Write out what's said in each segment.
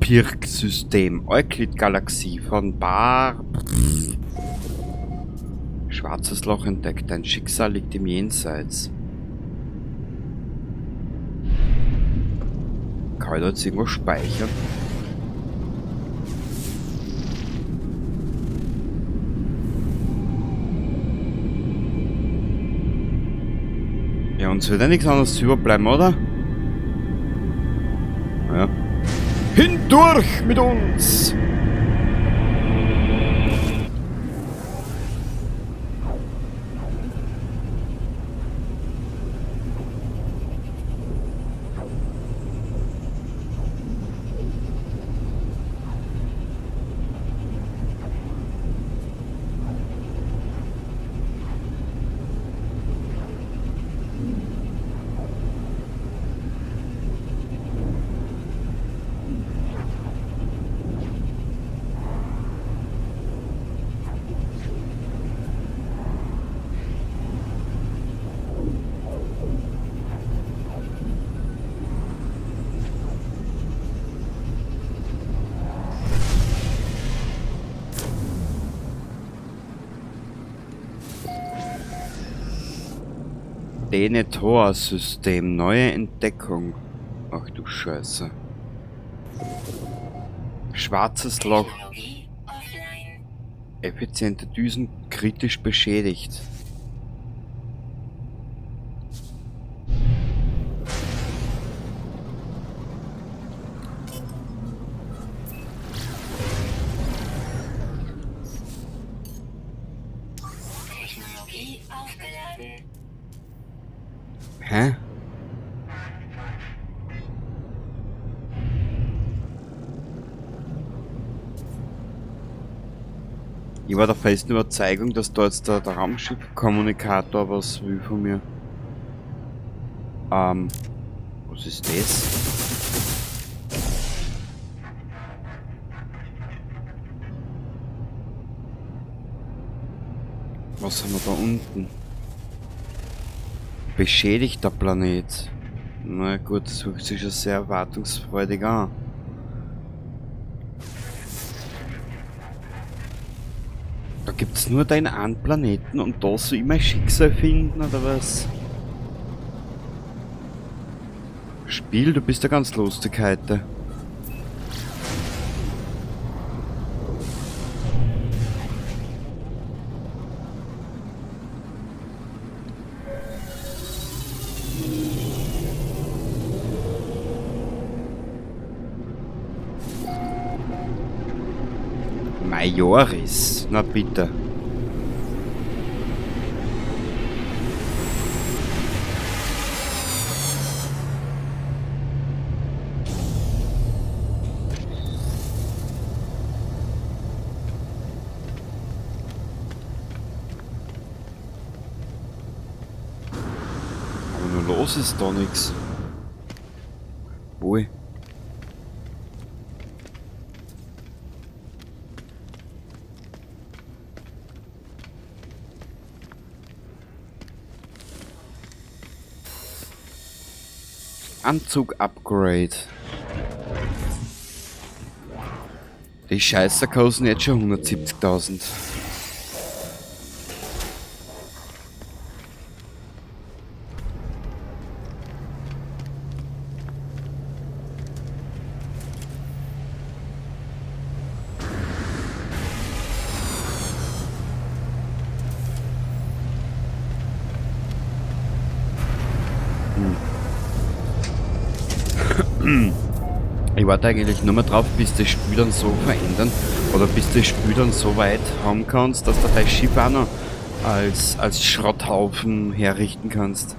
Pirk-System, Euklid-Galaxie von Bar... Schwarzes Loch entdeckt. Dein Schicksal liegt im Jenseits. Kann ich da jetzt irgendwo speichern? Ja, uns wird ja nichts anderes überbleiben, oder? Ja. Hindurch mit uns! Denethor-System, neue Entdeckung. Ach du Scheiße. Schwarzes Loch. Effiziente Düsen kritisch beschädigt. Technologie aufgeladen. Hä? Ich war der festen Überzeugung, dass da jetzt der Raumschiff-Kommunikator was will von mir. Was ist das? Was haben wir da unten? Beschädigter Planet. Na gut, das hört sich schon sehr erwartungsfreudig an. Da gibt's nur den einen Planeten und da soll ich mein Schicksal finden, oder was? Spiel, du bist ja ganz lustig heute. Majoris, na bitte. Aber nur los ist da nix. Wohl. Anzug-Upgrade. Die Scheiße kosten jetzt schon 170.000. Ich warte eigentlich nur mal drauf, bis das Spiel dann so verändern oder bis das Spiel dann so weit haben kannst, dass du dein Schiff auch noch als Schrotthaufen herrichten kannst.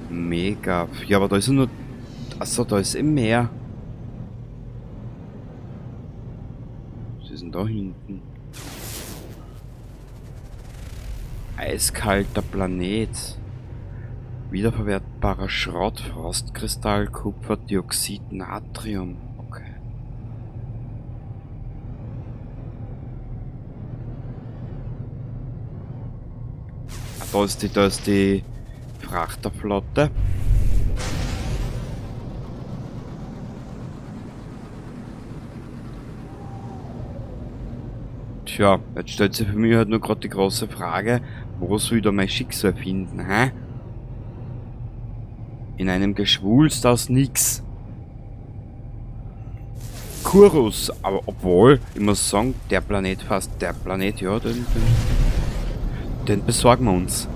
Mega. Ja, aber da ist ja nur... Achso, da ist im Meer. Was ist denn da hinten? Eiskalter Planet. Wiederverwertbarer Schrott, Frostkristall, Kupfer, Dioxid, Natrium. Okay. Ah, da ist die Frachterflotte. Tja, jetzt stellt sich für mich halt nur gerade die große Frage, wo soll ich da mein Schicksal finden, hä? In einem Geschwulst aus nix. Kurus, aber obwohl, ich muss sagen, der Planet fast, der Planet, ja, den besorgen wir uns.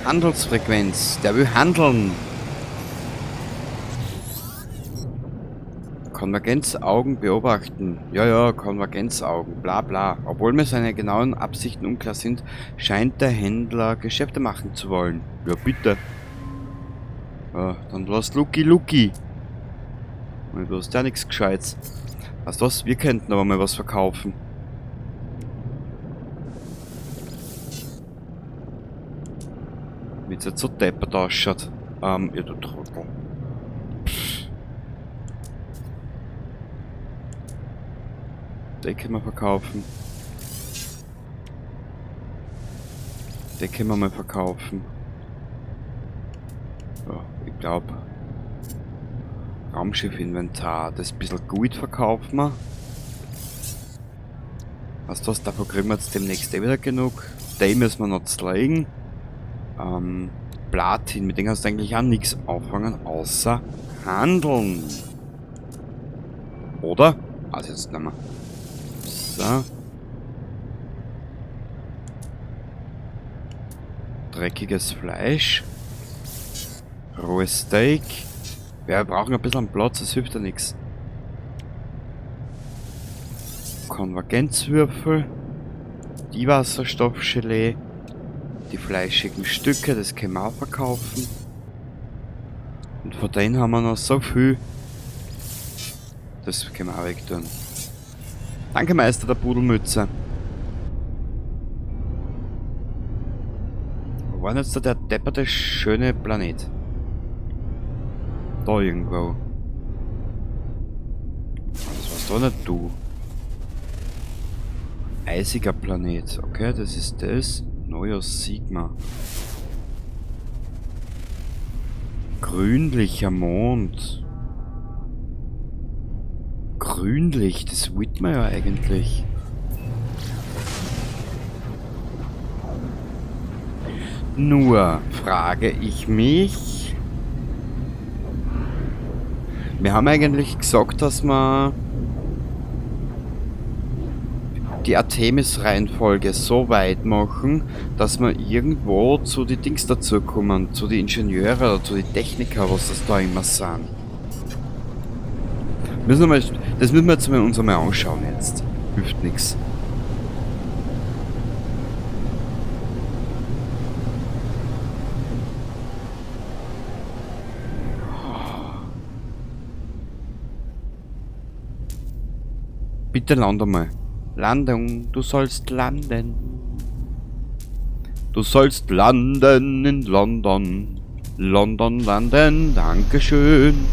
Handelsfrequenz, der will handeln. Konvergenzaugen beobachten. Ja, ja, Konvergenzaugen, bla bla. Obwohl mir seine genauen Absichten unklar sind, scheint der Händler Geschäfte machen zu wollen. Ja, bitte. Ja, dann lass Lucky Lucky. Und du hast ja nichts Gescheites. Weißt du was? Wir könnten aber mal was verkaufen. Wenn's jetzt so deppert ausschaut. Ja, du Trottel. Pff. Den können wir verkaufen. Den können wir mal verkaufen. Ja, ich glaub. Raumschiff-Inventar. Das bisschen gut verkaufen wir. Weißt du was, davon kriegen wir jetzt demnächst eh wieder genug. Den müssen wir noch zerlegen. Platin, mit dem kannst du eigentlich auch nichts anfangen, außer handeln. Oder? Also jetzt nicht mehr. So. Dreckiges Fleisch. Rohes Steak. Ja, wir brauchen ein bisschen Platz, das hilft ja nix. Konvergenzwürfel. Die Wasserstoffgelee. Die fleischigen Stücke, das können wir auch verkaufen. Und von denen haben wir noch so viel. Das können wir auch wegtun. Danke, Meister der Pudelmütze. Wo war denn jetzt da der depperte schöne Planet? Da irgendwo. Das warst doch nicht du. Eisiger Planet. Okay, das ist das. Neuer Sigma. Grünlicher Mond. Grünlich, das wollte man ja eigentlich. Nur frage ich mich... Wir haben eigentlich gesagt, dass wir die Artemis-Reihenfolge so weit machen, dass wir irgendwo zu die Dings dazukommen, zu die Ingenieure oder zu die Techniker, was das da immer sind. Das müssen wir jetzt mal uns einmal anschauen jetzt. Hilft nix. Bitte lande mal. Landung, du sollst landen. Du sollst landen in London. London landen, dankeschön.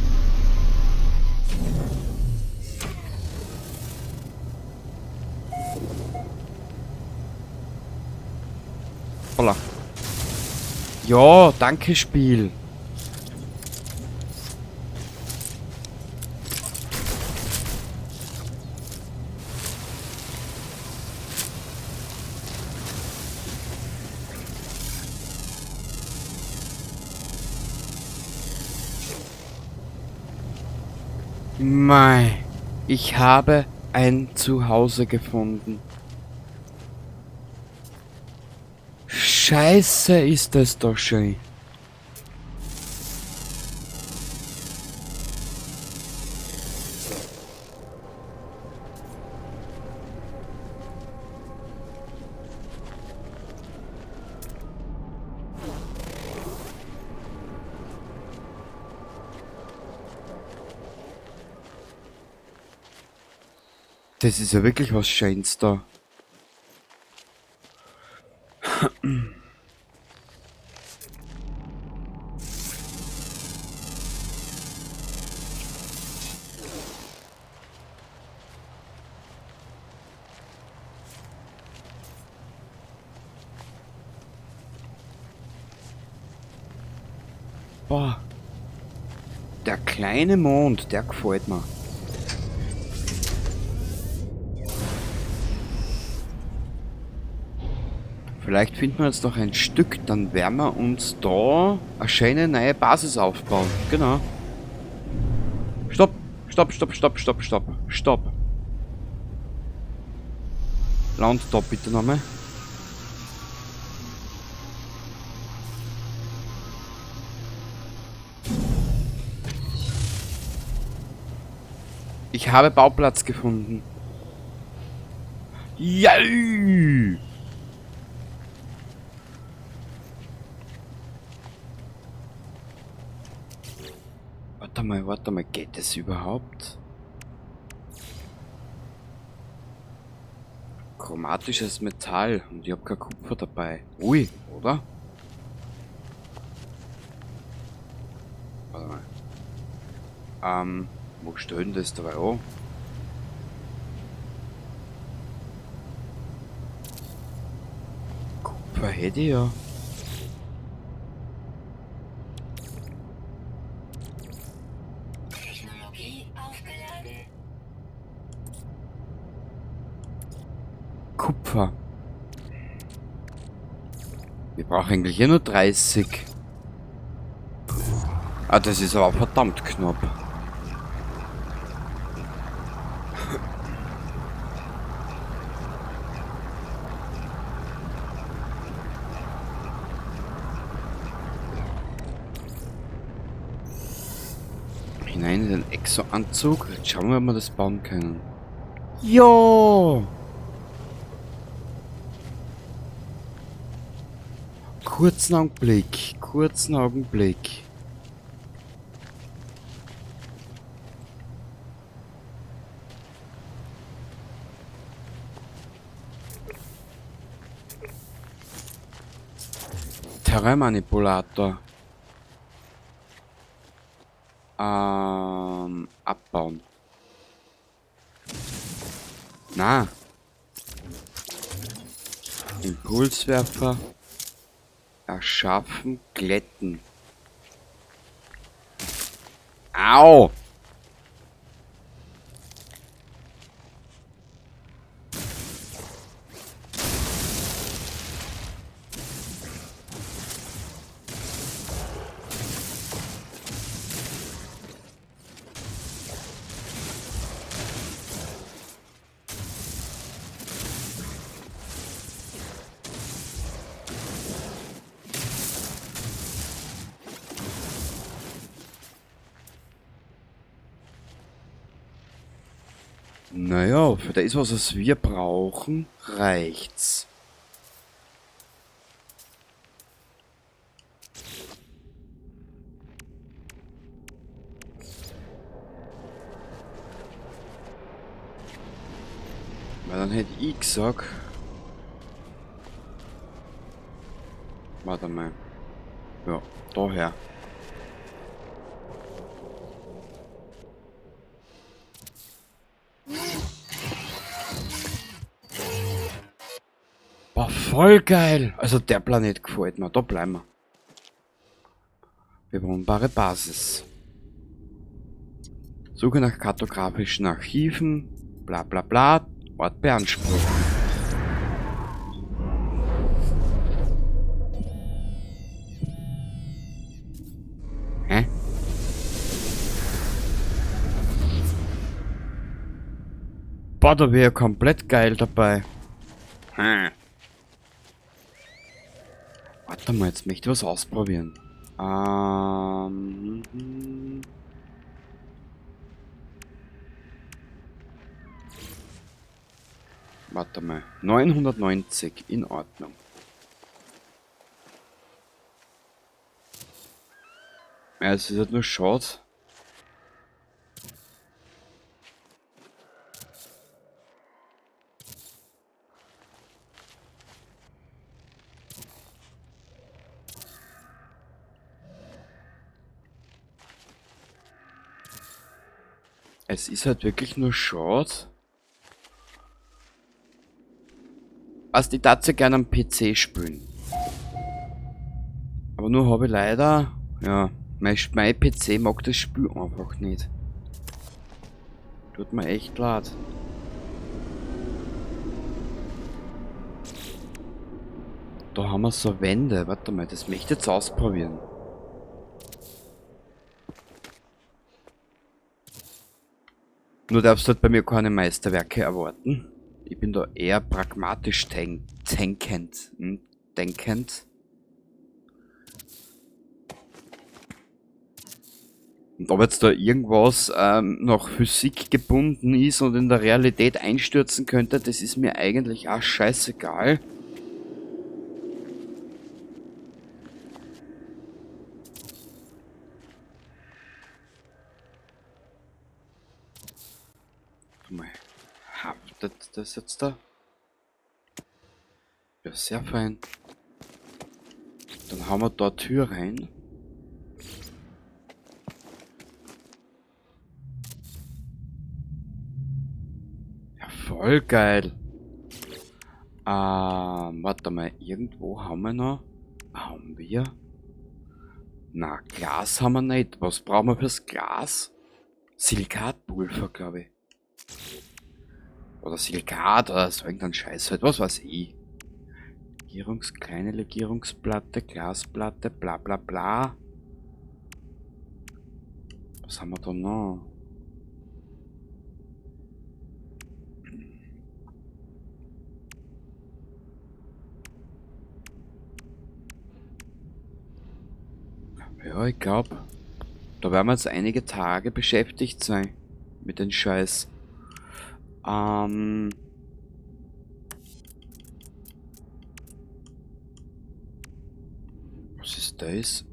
Holla. Ja, danke Spiel. Mei, ich habe ein Zuhause gefunden. Scheiße, ist das doch schön. Das ist ja wirklich was Schönes da. Boah. Der kleine Mond, der gefällt mir. Vielleicht finden wir jetzt noch ein Stück, dann werden wir uns da eine schöne neue Basis aufbauen. Genau. Stopp, stopp, stopp, stopp, stopp, stopp, stopp. Land da bitte nochmal. Ich habe Bauplatz gefunden. Ja! Warte mal, geht das überhaupt? Chromatisches Metall und ich hab kein Kupfer dabei. Ui, oder? Warte mal. Wo steht denn das dabei an? Kupfer hätte ich ja. Technologie aufgeladen. Kupfer. Wir brauchen eigentlich hier nur 30. Ah, das ist aber verdammt knapp. Hinein in den Exo-Anzug. Jetzt schauen wir, ob wir das bauen können. Jo! Kurzen Augenblick, kurzen Augenblick. Terrainmanipulator. Abbauen. Na. Impulswerfer. Erschaffen, glätten. Au! Naja, für das, was wir brauchen, reicht's. Weil dann hätte ich gesagt... Warte mal. Ja, daher. Boah, voll geil. Also der Planet gefällt mir. Da bleiben wir. Bewohnbare Basis. Suche nach kartografischen Archiven. Bla bla bla. Ort beanspruchen. Hä? Boah, da wär ja komplett geil dabei. Warte mal, jetzt möchte ich was ausprobieren. Warte mal. 990, in Ordnung. Ja, es ist halt nur schade. Es ist halt wirklich nur schade. Also die darf ja gerne am PC spielen. Aber nur habe ich leider... Ja, Mein PC mag das Spiel einfach nicht. Tut mir echt leid. Da haben wir so Wände. Warte mal, das möchte ich jetzt ausprobieren. Nur darfst du halt bei mir keine Meisterwerke erwarten. Ich bin da eher pragmatisch denkend. Denkend. Und ob jetzt da irgendwas noch Physik gebunden ist und in der Realität einstürzen könnte, das ist mir eigentlich auch scheißegal. Mal, haftet das jetzt da? Ja, sehr fein. Dann hauen wir da Tür rein. Ja, voll geil. Warte mal, irgendwo haben wir noch. Haben wir? Na, Glas haben wir nicht. Was brauchen wir fürs Glas? Silikatpulver, glaub ich. Oder Silikat oder so irgendein Scheiß halt, was weiß ich. Kleine Legierungsplatte, Glasplatte, bla bla bla. Was haben wir da noch? Ja, ich glaub, da werden wir jetzt einige Tage beschäftigt sein mit dem Scheiß. Was ist das?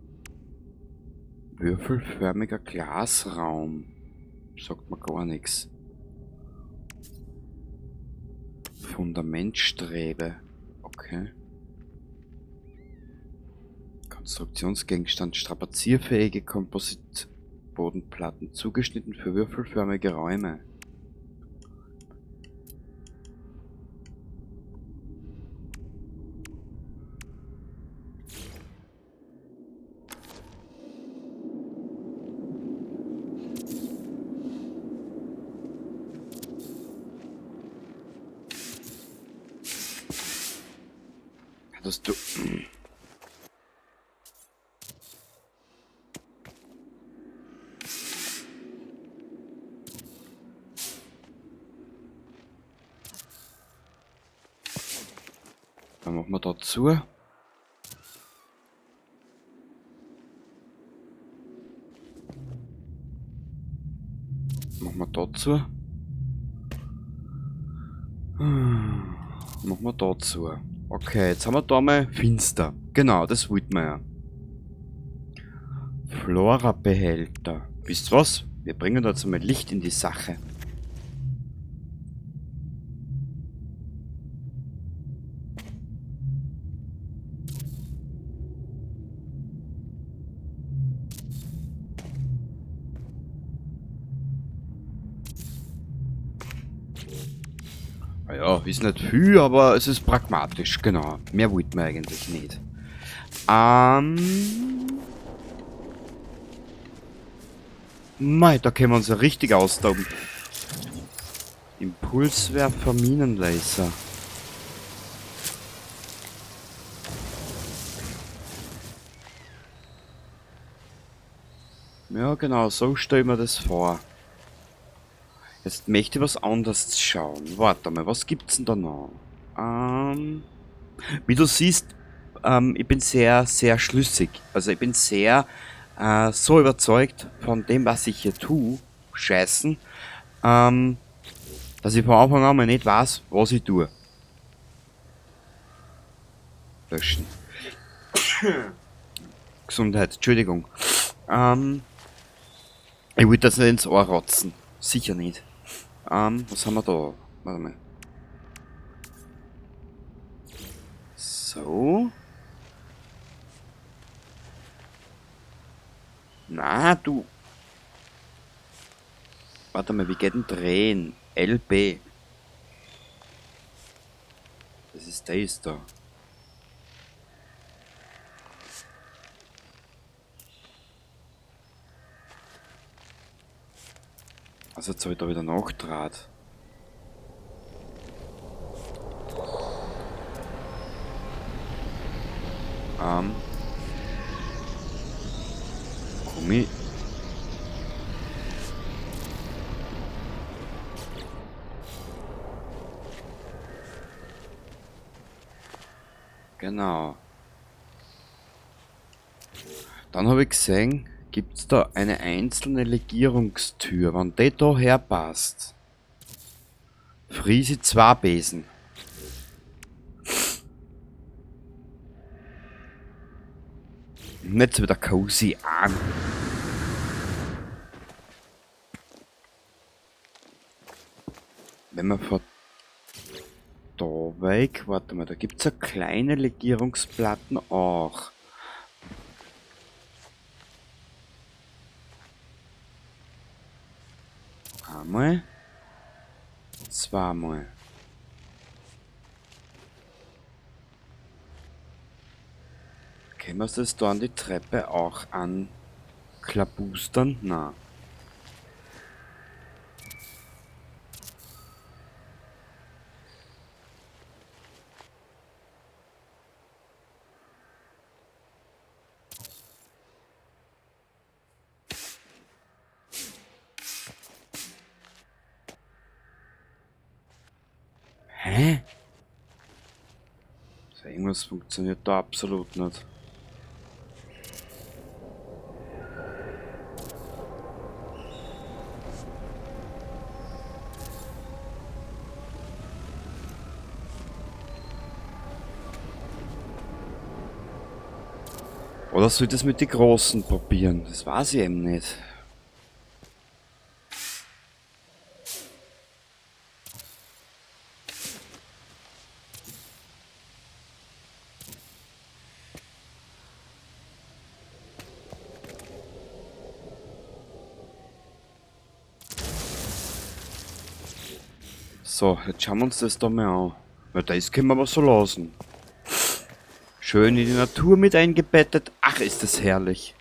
Würfelförmiger Glasraum. Sagt mir gar nix. Fundamentstrebe. Okay. Konstruktionsgegenstand, strapazierfähige Kompositbodenplatten, zugeschnitten für würfelförmige Räume. Dass du... Dann machen wir da zu. Machen wir da zu. Machen wir da zu. Okay, jetzt haben wir da mal finster. Genau, das wollten wir ja. Flora-Behälter. Wisst ihr was? Wir bringen da jetzt mal Licht in die Sache. Ja, ist nicht viel, aber es ist pragmatisch, genau. Mehr wollten wir eigentlich nicht. Mei, da können wir uns ja richtig austoben. Impulswerfer, Minenlaser. Ja, genau, so stell ich mir das vor. Jetzt möchte ich was anderes schauen. Warte mal, was gibt's denn da noch? Wie du siehst, ich bin sehr, sehr schlüssig. Also ich bin sehr so überzeugt von dem, was ich hier tue, scheißen, dass ich von Anfang an mal nicht weiß, was ich tue. Löschen. Gesundheit, Entschuldigung. Ich will das nicht ins Ohr rotzen. Sicher nicht. Was haben wir da? Warte mal. So. Na, du. Warte mal, wie geht denn drehen? LB. Das ist das da. Also jetzt habe ich da wieder nachgedraht. Komm ich? Genau. Dann habe ich gesehen, gibt's da eine einzelne Legierungstür. Wenn die da herpasst, friese ich 2 Besen. Nicht so wieder cozy an. Wenn man von da weg, warte mal, da gibt's ja kleine Legierungsplatten auch. Einmal, zweimal. Können wir das da an die Treppe auch anklabustern? Na. Hä? Also irgendwas funktioniert da absolut nicht. Oder soll ich das mit den Großen probieren? Das weiß ich eben nicht. So, jetzt schauen wir uns das da mal an. Weil das können wir aber so lassen. Schön in die Natur mit eingebettet. Ach, ist das herrlich.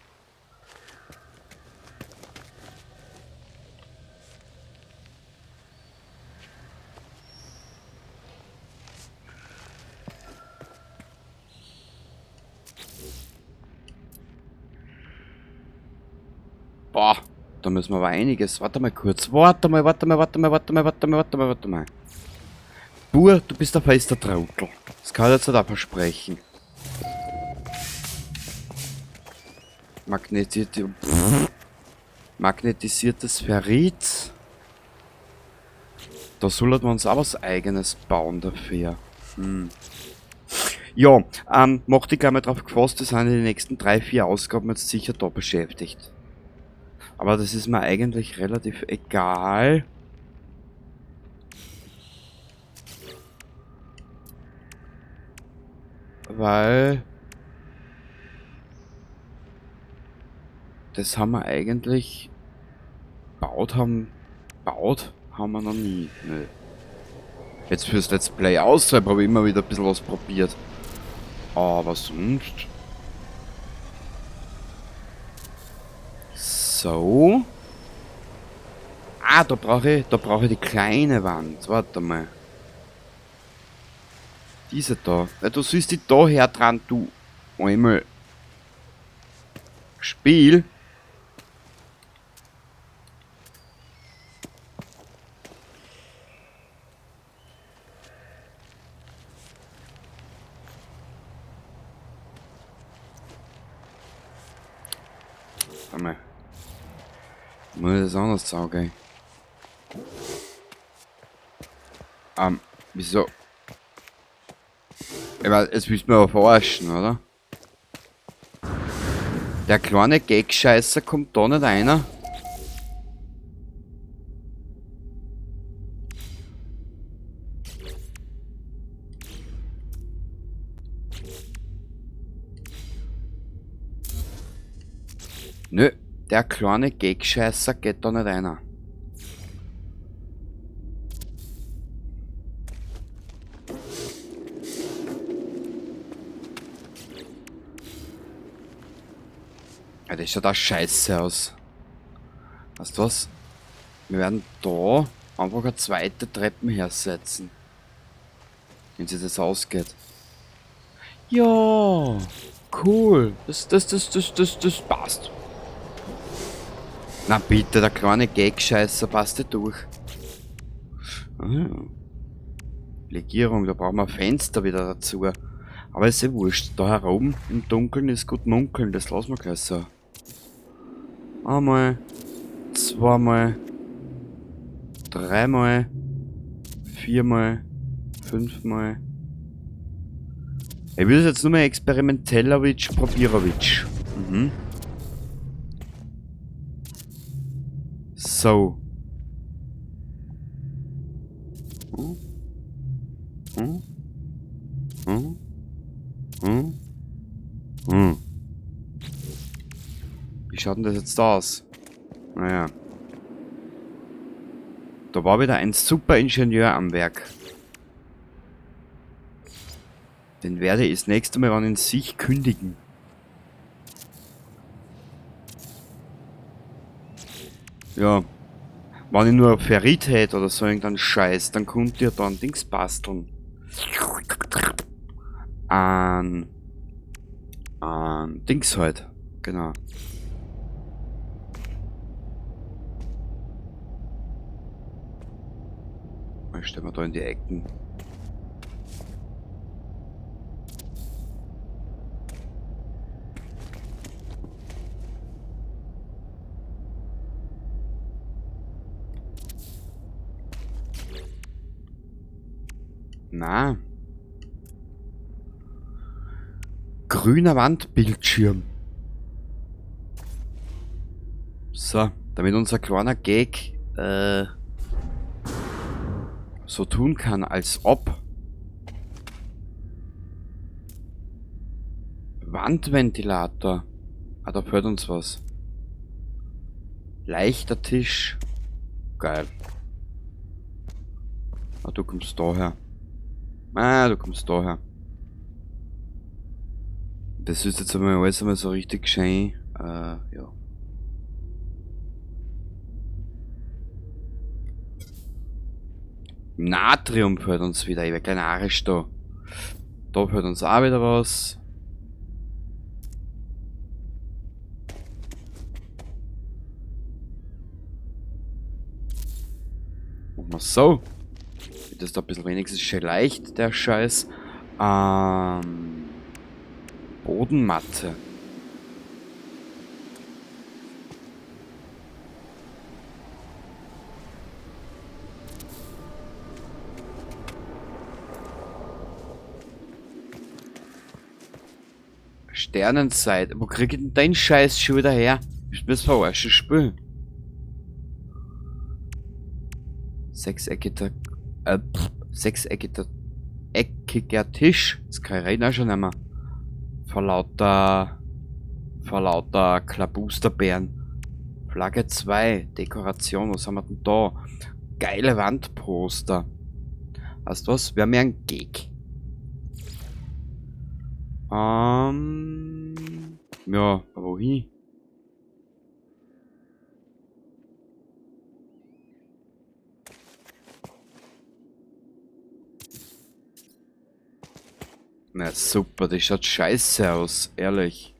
Boah, da müssen wir aber einiges. Warte mal kurz. Warte mal, warte mal, warte mal, warte mal, warte mal, warte mal, warte mal. Bur, du bist der fester Trottel. Das kann ich jetzt nicht auch versprechen. Magnetisiertes Ferrit. Da sollten wir uns auch was Eigenes bauen dafür. Ja, mach dich gleich mal drauf gefasst, das sind die nächsten 3, 4 Ausgaben jetzt sicher da beschäftigt. Aber das ist mir eigentlich relativ egal. Weil das haben wir eigentlich baut haben wir noch nie. Nö. Jetzt fürs Let's Play außerhalb habe ich immer wieder ein bisschen was probiert. Aber sonst. So. Ah, da brauche ich die kleine Wand. Warte mal. Diese da. Ja, du siehst die da her dran, du. Einmal. Spiel. Warte mal. Muss ich das anders sagen? Wieso? Ich mein, jetzt willst du mir aber verarschen, oder? Der kleine Gag-Scheißer kommt da nicht rein. Nö, der kleine Gag-Scheißer geht da nicht rein. Ja, das schaut auch scheiße aus. Weißt du was? Wir werden da einfach eine zweite Treppe hersetzen. Wenn sich das ausgeht. Ja, cool. Das passt. Na bitte, der kleine Gag-Scheißer passt ja durch. Ah. Legierung, da brauchen wir Fenster wieder dazu. Aber ist eh wurscht. Da herum im Dunkeln ist gut munkeln, das lassen wir gleich so. Einmal, zweimal, dreimal, viermal, fünfmal. Ich will es jetzt nur mal experimentellowitsch, probierowitsch. Mhm. So. Hm? Hm? Hm? Hm? Hm. Wie schaut denn das jetzt da aus? Naja. Da war wieder ein super Ingenieur am Werk. Den werde ich das nächste Mal wann in sich kündigen. Ja. Wenn ich nur Ferrit hätte oder so irgendeinen Scheiß, dann könnt ihr da ein Dings basteln. An Dings halt. Genau. Dann stellen wir da in die Ecken. Na. Grüner Wandbildschirm. So, damit unser kleiner Gag so tun kann, als ob. Wandventilator. Ah, da fehlt uns was. Leichter Tisch. Geil. Ah, du kommst daher. Ah, du kommst daher. Das ist jetzt einmal alles einmal so richtig schön. Ja. Natrium fällt uns wieder. Ich werde gleich narrisch da. Da fällt uns auch wieder was. Machen wir so. Das ist da ein bisschen wenigstens schön leicht, der Scheiß. Bodenmatte. Sternenzeit. Wo krieg ich denn den Scheiß schon wieder her? Ich bin das verarschen Spiel. Sechseckiger, sechseckiger, eckiger Tisch. Das kann ich reden auch schon nicht mehr. Vor lauter Klabusterbären. Flagge 2, Dekoration, was haben wir denn da? Geile Wandposter. Weißt du was? Wir haben ja einen Gag. Ja, wohin? Na super, das schaut scheiße aus, ehrlich.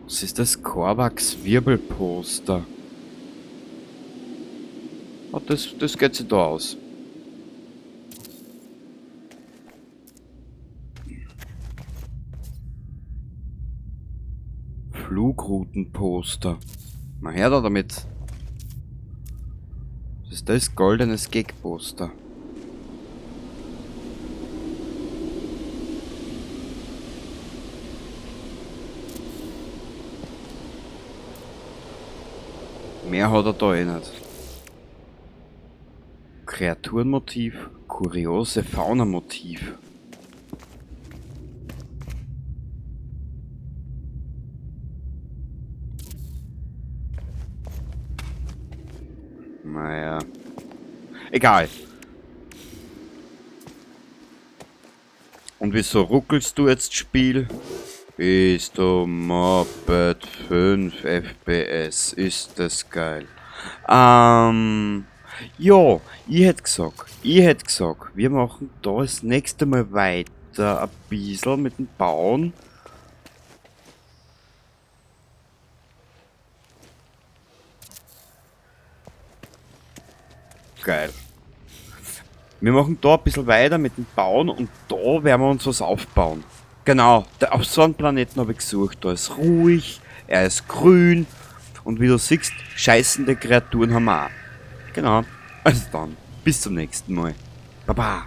Was ist das? Korvax Wirbelposter. Oh, das geht sich da aus. Flugroutenposter. Mal her da damit. Was ist das? Goldenes Gag-Poster. Mehr hat er da eh nicht. Kreaturenmotiv, kuriose Faunamotiv. Naja. Egal. Und wieso ruckelst du jetzt, Spiel? Bist du Moped? 5 FPS. Ist das geil. Ja, ich hätt gesagt, wir machen da das nächste Mal weiter ein bisschen mit dem Bauen. Geil. Wir machen da ein bisschen weiter mit dem Bauen und da werden wir uns was aufbauen. Genau, auf so einem Planeten habe ich gesucht. Da ist ruhig, er ist grün und wie du siehst, scheißende Kreaturen haben wir auch. Genau. Also dann, bis zum nächsten Mal. Baba.